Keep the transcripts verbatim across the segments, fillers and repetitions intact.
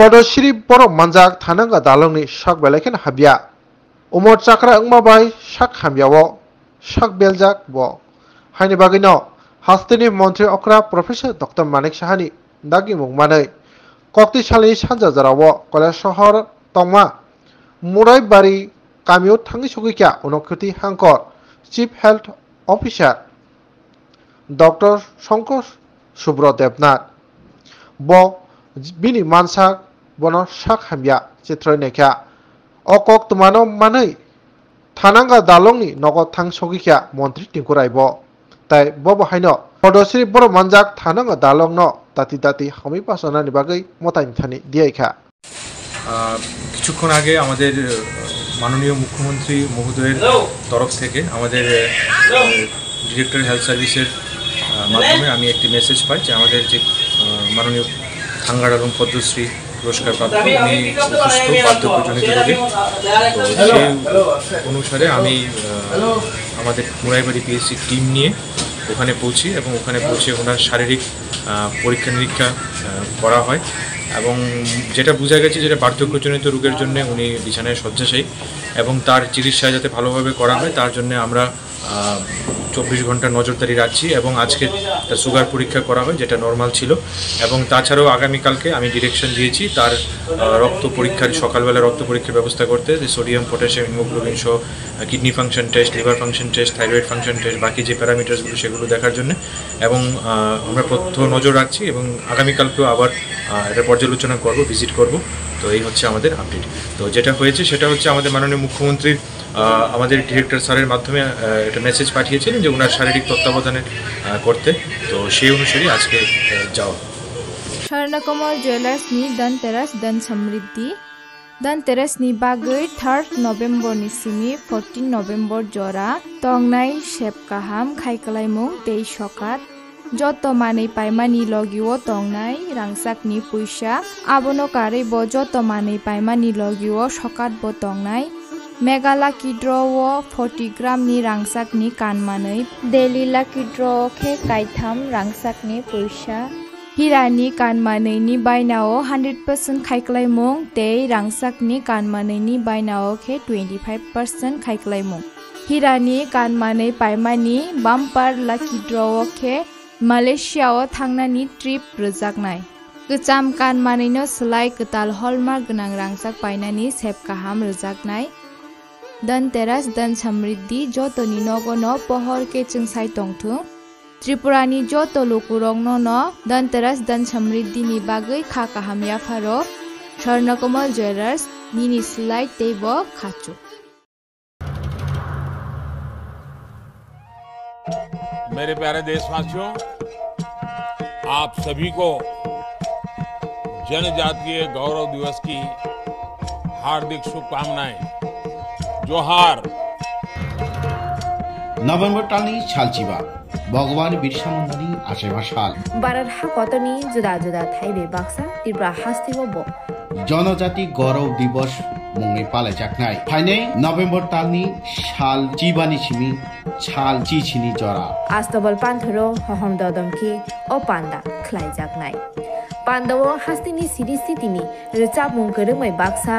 Podosiri borok manjak Thananga dalongni sak belai kheno habya. Umor chakra wngma bai sak hamya o sak beljak bo. Haini bagwino hasteni montri okra Professor Doctor Manik Sahani dagimung manwi kokti salni sanja jorao Kailasohor tongma Muraibari kamio thangwi sogwi kha Unokoti Hangkor Chief Health Officer Doctor Shankar Subro Debnath. Bo bini mansak bono sak hamya chithroi naikha. O kok twmano manwi Thananga dalongni nogo thang sogwi kha montri Tinku Rai bo. Tai bobo haino Podosiri borok manjak Thananga dalongno dati dati hamwi bachanani bagwi mwtai thani diyaikha. আহ, কিছুক্ষণ আগে আমাদের, আহ, মাননীয় মুখ্যমন্ত্রী মহোদয়ের তরফ থেকে আমাদের, আহ, director health সার্ভিসের, আহ, মাধ্যমে আমি একটি মেসেজ পাই যে আমাদের যে, আহ, মাননীয় থাঙ্গা ডালং পদ্মশ্রী পুরস্কারপ্রাপ্ত, উনি অসুস্থ, বার্ধক্যজনিত রোগে। তো সেই অনুসারে আমি, আহ, আমাদের মুরাইবাড়ি পিএইচসি টিম নিয়ে ওখানে পৌঁছি এবং ওখানে পৌঁছে ওনার শারীরিক, আহ, পরীক্ষা নিরীক্ষা, আহ, করা হয় এবং যেটা বোঝা গেছে যেটা বার্ধক্যজনিত রোগের জন্য উনি বিছানায় শয্যাশায়ী এবং তার চিকিৎসা যাতে ভালোভাবে করা হয় তার জন্য আমরা, আহ, চব্বিশ ঘন্টা নজরদারি রাখছি এবং আজকে তার সুগার পরীক্ষা করা হয় যেটা নর্মাল ছিল এবং তাছাড়াও আগামীকালকে আমি ডিরেকশন দিয়েছি তার, আহ, রক্ত পরীক্ষার, সকালবেলা রক্ত পরীক্ষার ব্যবস্থা করতে, যে সোডিয়াম, পটাশিয়াম, হিমোগ্লোবিন সহ kidney function test, liver function test, thyroid function test, বাকি যে প্যারামিটার্সগুলো সেগুলো দেখার জন্য। এবং, আহ, আমরা প্রত্যহ নজর রাখছি এবং আগামীকালকেও আবার, আহ, এটা পর্যালোচনা করব, ভিজিট করব। তো এই হচ্ছে আমাদের আপডেট। তো যেটা হয়েছে সেটা হচ্ছে আমাদের মাননীয় মুখ্যমন্ত্রীর, আহ, আমাদের ডিরেক্টর স্যারের মাধ্যমে, আহ, একটা মেসেজ পাঠিয়েছিলেন যে ওনার শারীরিক তত্ত্বাবধানে, আহ, করতে। তো সেই অনুসারেই আজকে, আহ, যাওয়া। Swarnakamal jewellers ni Dhanteras Dhan Samriddhi. Dhanteras ni bagwi third November ni simi fourteen November jora tongnai sep kaham khai kwlaimung tei sokat. Joto manwi paimani logio tongnai rangchakni puisa, abono karwi bo joto manwi paimani logio sokat bo tongnai. Mega Lucky Draw o forty gram ni rangchakni kan manwi, Daily Lucky Draw o khe kaitham rangchakni puisa. Hirani kan manwini bainao hundred percent khai kwlaimung tei rangchakni kan manwini bainao khe twenty five percent khai kwlaimung. Hirani kan manwi paimani bumper lucky draw o khe Malaysia o thangnani trip rwjaknai. Kwcham kan manwino swlai kwtal hallmark gwnang rangchak painani sep kaham rwjaknai. Dhanteras Dhan Samriddhi jotoni nogono pohor kechwngsai tongthung. Tripurani joto lukurokno no Dhanteras Dhan Samriddhi ni bagwi kha kaham yapharo. Swarnakomal Jewellers, nini swlai teibo khachuk. मेरे प्यारे देशवासियों, आप सभी को जनजातीय गौरव दिवस की हार्दिक शुभकामनाएं। जोहार। November talni salchiba, Bhagwan Birsa Mundani achaima sal. Bharat hakotorni juda juda thai bai baksa Tripura hasteo bo Janajati Gaurav Divas mungwi palaijaknai. Phainai November talni sal chibani simi sal chichini jora. Astobal panthoro hohom dodom khe o panda khlaijaknai. Pandao hasteni siri sitini rwchapmung kwrwngmai baksa,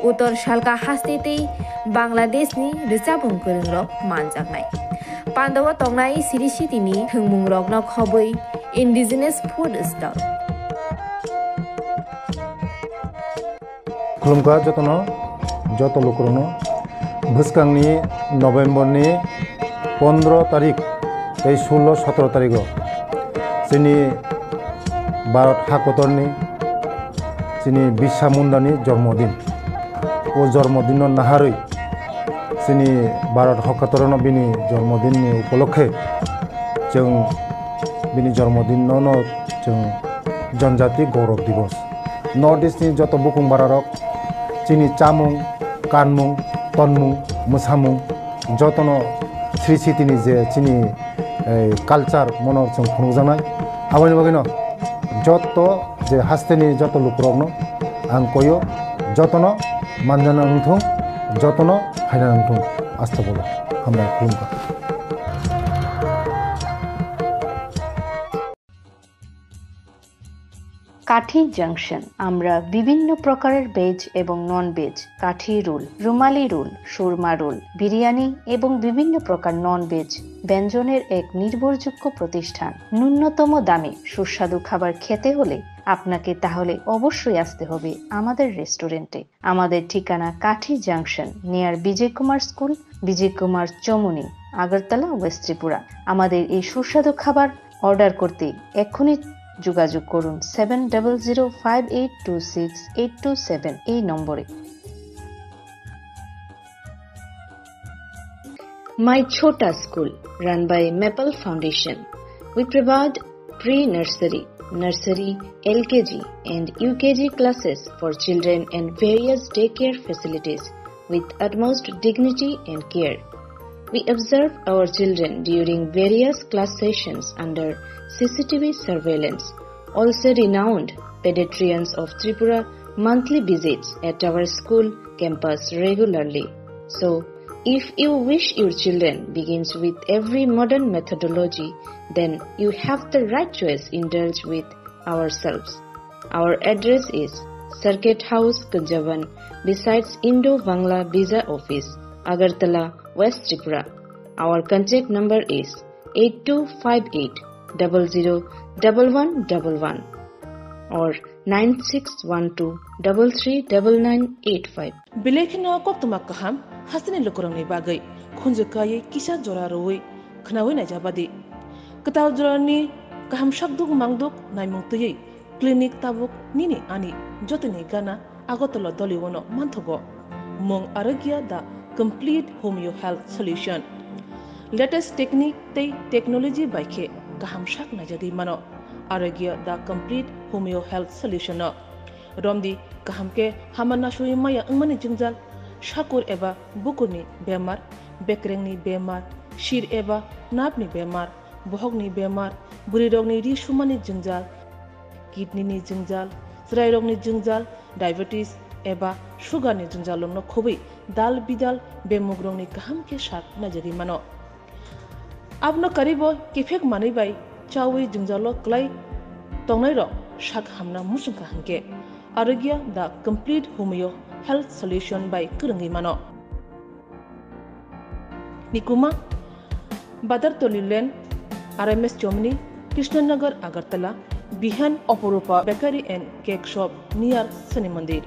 Uttor Salka haste tei Bangladeshni rwchapmung kwrwngrok manjaknai. Pandao tongnai siri sitini thwngmungrokno khobwi Indigenous Food Stall. Khulumkha jotono, joto lukurokno. Bwskangni November ni pondro tarik tei sullo sotro tarigo chini Bharat hakotorni chini Birsa Mundani jormodin. O jormodinno naharwi chini Bharat hakotorno bini jormodinni upolokhe chwng bini jormodinno no chwng Janjati Gaurav Divas. North East ni joto bukung bararok chini chamung, kanmung, tonmung, mwsamung jotono sri sitini je chini, eh, culture mono chwng phunukjaknai. Aboni bagwino joto je hasteni joto lukurokno ang koyo jotono manjana wngthung, jotono phaina wngthung. Astagfirullah. Hambai khulumkha. কাঠি জাংশন। আমরা বিভিন্ন প্রকারের ভেজ এবং non veg, কাঠি রোল, রুমালি রোল, সুরমা রোল, বিরিয়ানি এবং বিভিন্ন প্রকার non veg ব্যঞ্জনের এক নির্ভরযোগ্য প্রতিষ্ঠান। ন্যূনতম দামে সুস্বাদু খাবার খেতে হলে আপনাকে তাহলে অবশ্যই আসতে হবে আমাদের রেস্টুরেন্টে। আমাদের ঠিকানা কাঠি junction, near Bijay Kumar school, Bijay Kumar Chowmuhani, Agartala, west Tripura. আমাদের এই সুস্বাদু খাবার অর্ডার করতে এক্ষুনি যোগাযোগ করুন seven double zero five eight two six eight two seven এই নম্বরে। My Chhota School, run by Maple Foundation. We provide pre-nursery, nursery, L K G and U K G classes for children and various daycare facilities with utmost dignity and care. We observe our children during various class sessions under C C T V surveillance. Also renowned pediatricians of Tripura monthly visits at our school campus regularly. So, if you wish your children begins with every modern methodology, then you have the right choice. Indulge with ourselves. Our address is Circuit House, Kunjaban, besides Indo-Bangla Visa Office, Agartala, West Tripura. Our contact number is eight two five eight double zero double one double one or nine six one two double three double nine eight five. Belai kheno koktwma kaham hasteni lukurokni bagwi khunju kaiwi kisa jora rwui khnaui naijabadi. Kwtal jorani kaham sakduk mangduk naimung twiwi clinic tabuk nini ani jotoni gana Agartala Doliwono manthogo. Mung Arogya the complete homeo health solution. Latest technique tei technology bai khe kaham sak naijagwi mano. Arogya the complete homeo health solution no. Romdi kaham khe hama nasui maya wngmani jwngjal, sakur eba bukurni bemar, bekrengni bemar, sir eba nerve ni bemar, bohokni bemar, bwrwirokni ri sumani jwngjal, kidney ni jwngjal, chwrairokni jwngjal, diabetes eba sugar ni jwngjalrokno khobwi dal bidal bemugrokni kaham khe sak naijagwi mano. Abono karibo kiphek manwi bai chawi jwngjalo kwlai tongnairok sak hamna muchungkha hwnkhe Arogya the complete homeo health solution bai kwrwngwi mano. Nikuma, Badartoli Lane, R M S Chomni, Krishnanagar, Agartala, Bihan, Oporupa Bakery and Cake Shop near Shani Mandir.